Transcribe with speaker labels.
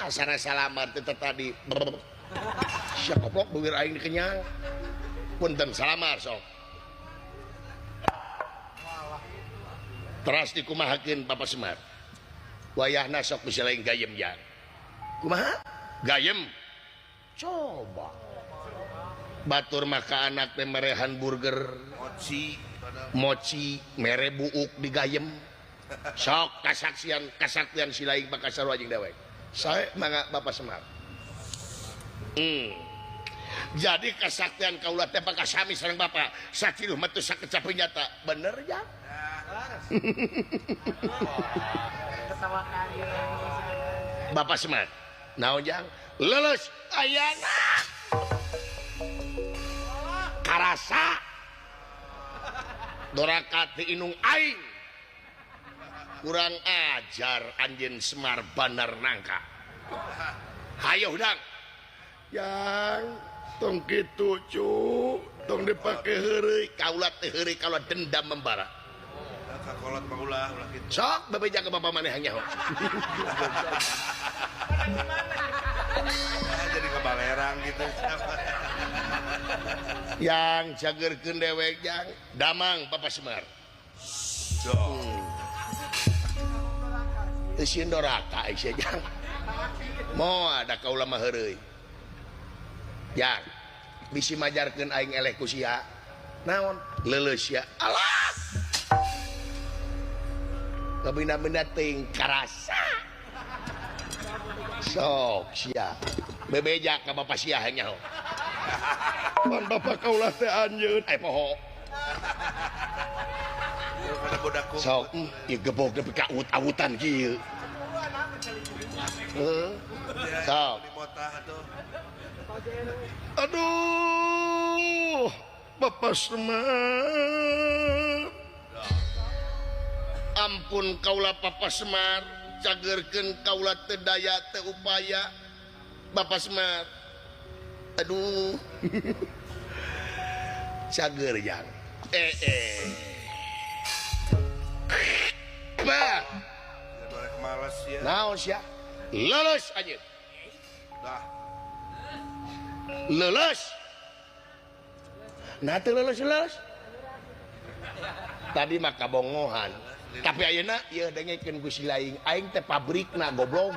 Speaker 1: Sana salamar teh tadi. Sia koplok beueur aing dikenyang. Punten salamar sok. Teras dikumahakeun Bapak Semar. Wayahna sok bisa lain gayem jang. Kumaha? Gayem. Coba. Batur maka anak teh merehan burger,
Speaker 2: mochi,
Speaker 1: mochi mere buuk digayem. Sok kasaksian kasaktian si lain bakal sarua jeung dewek. Sae mangga Bapak Semar. Jadi kasaktian kaula teh bakal sami sareng Bapak. Sakieu mah teu sakecap nyata. Bener ya? Bapak Semar. Naon jang? Lulus ayana. Karasa doraka ti inung aing. Kurang ajar anjeun Semar Bandar Nangka. Hayo hudang. Yang tong kitu cu, tong dipake heureuy, kaula teh heureuy kaula dendam membara.
Speaker 2: Kakolot mah ulah ulah kitu.
Speaker 1: Sok bebeja ka bapa maneh nyaho.
Speaker 2: Jadi kebalerang gitu.
Speaker 1: Yang cagerkeun dewek jang damang Bapak Semar. Teu sieun doraka sia jang. Moal da kaula mah heureuy. Jang bisi majarkeun aing eleh ku sia. Naon? Leuleus sia. Alah. Kabina-bina teuing karasa. Sok sia. Bebeja ka bapa sia nyaho. Pan bapa kaulah teh anjeun eh poho. Sok ieu gebog nepi ka awut-awutan kieu. Heuh. Sok. Aduh, Bapak Semar. Ampun kaula Papa Semar, cagerkeun kaula teu daya teu upaya. Bapak Semar. Aduh. Cager jang. Bah.
Speaker 2: Males ya.
Speaker 1: Naon sia? Lulus anjeun.
Speaker 2: Dah.
Speaker 1: Lulus. Nah teu lulus-lulus. Tadi mah kabongohan. Tapi ayeuna ieu dengekeun ku si laing, aing teh pabrikna goblok.